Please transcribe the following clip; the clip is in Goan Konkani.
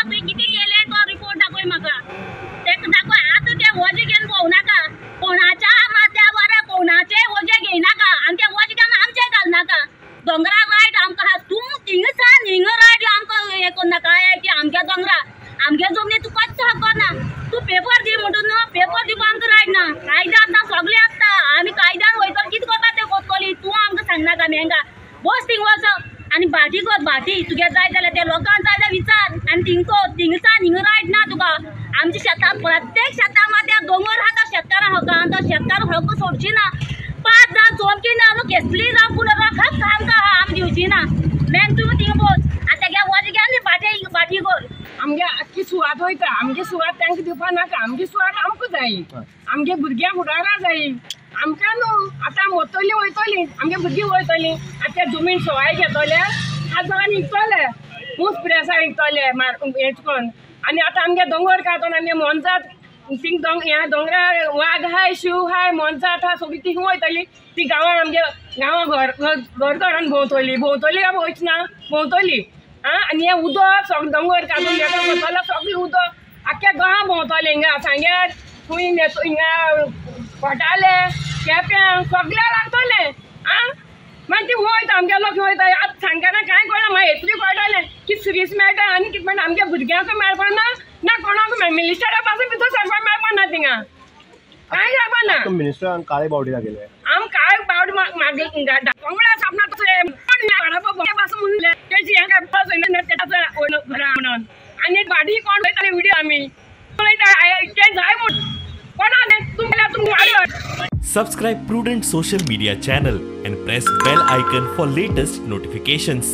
तुवें कितें केलें तो रिपोर्ट दाखय म्हाका. तेका दाखय. आतां तें वजें घेवन भोंवनाका, कोणाच्या माथ्यावर कोणाचें वजें घेयनाका आनी तें वजें घेवन आमचें घालनाका. दोंगरा रायट आमकां आहा, तूं थिंगा सान हिंगा रायट आमकां हें करनाका की आमगे दोंगरा आमगे जमनी तुका कच्च हक्क ना. तूं पेपर दी म्हणटून न्हू, पेपर दिवपाक आमकां रायट ना. कायदे आसता सगळें आसता, आमी कायद्यान वयतलो कितें करता तें करतली. तूं आमकां सांगनाका मेंगा बस थिंग वच आनी भाटी कर, भाटी तुगे जाय जाल्यार ते लोकांक जाय जाल्यार विचार आनी थिंग कर. थिंगसान हिंगा रायट ना तुका. आमच्या शेतां प्रत्येक शेतां माथ्यार दोंगर आहा तो शेतकारां हक्क आनी तो शेतकार हक्क सोडची ना. 5 जाण चमकी ना न्हू केसली जावं पूण हक्क आमकां आहा, आमी दिवची ना. मेन तुमी थिंग बस आनी तेगे वजें घेवन भाटी भाटी कर. आमगे आख्खी सुवात वयता, आमगे सुवात तांकां दिवपा नाका. आमगे सुवात आमकां जाय, आमगे भुरग्यांक फुडारा जाय. आमकां न्हू आतां वतली वयतली आमगे भुरगीं वयतली. आतां ते जमीन सवाय घेतले आतां विकतले, ऊस प्रेसां विकतले हेच करून. आनी आतां आमगे दोंगर काडून आमगे मोनजात थिंग ह्या दोंगरार वाग आहाय, शिव आहाय, मोनजात आहा, सगळी थिंग वयतली. ती गांवान आमगे गांवां घर घर घरान भोंवतली, भोंवतली काय भोंवची ना, भोंवतली. आं आनी हें उदक सगळें दोंगर काडून मेकळो करतलो, सगळें उदक आख्ख्या गांवां भोंवतलें. हिंगा सांग्यार खंय हिंगा कोटाले केप्यां सगळ्या लागतलें. आं मागीर ती वयता आमगे लोक वयता. आतां सांगतना कांय कळना, मागीर हेतली कळटलें की सिरीस मेळटा आनी कितें मेळटा. आमगे भुरग्यांक मेळपा ना, ना कोणाक मेळ, मिनिस्टरा पासून भितर सरपाक मेळपा ना, थिंगा कांय जावपा ना. मिनिस्टरान काळे बावडी दाखयले, आम काळे बावडी मागीर कोंगडा सापना पासून म्हणलें तेजी हें घरा म्हणून. आनी बाडी कोण वयताले व्हिडियो आमी तें जाय म्हूण कोणा तुमकां तुमकां. Subscribe Prudent Social Media channel and press bell icon for latest notifications.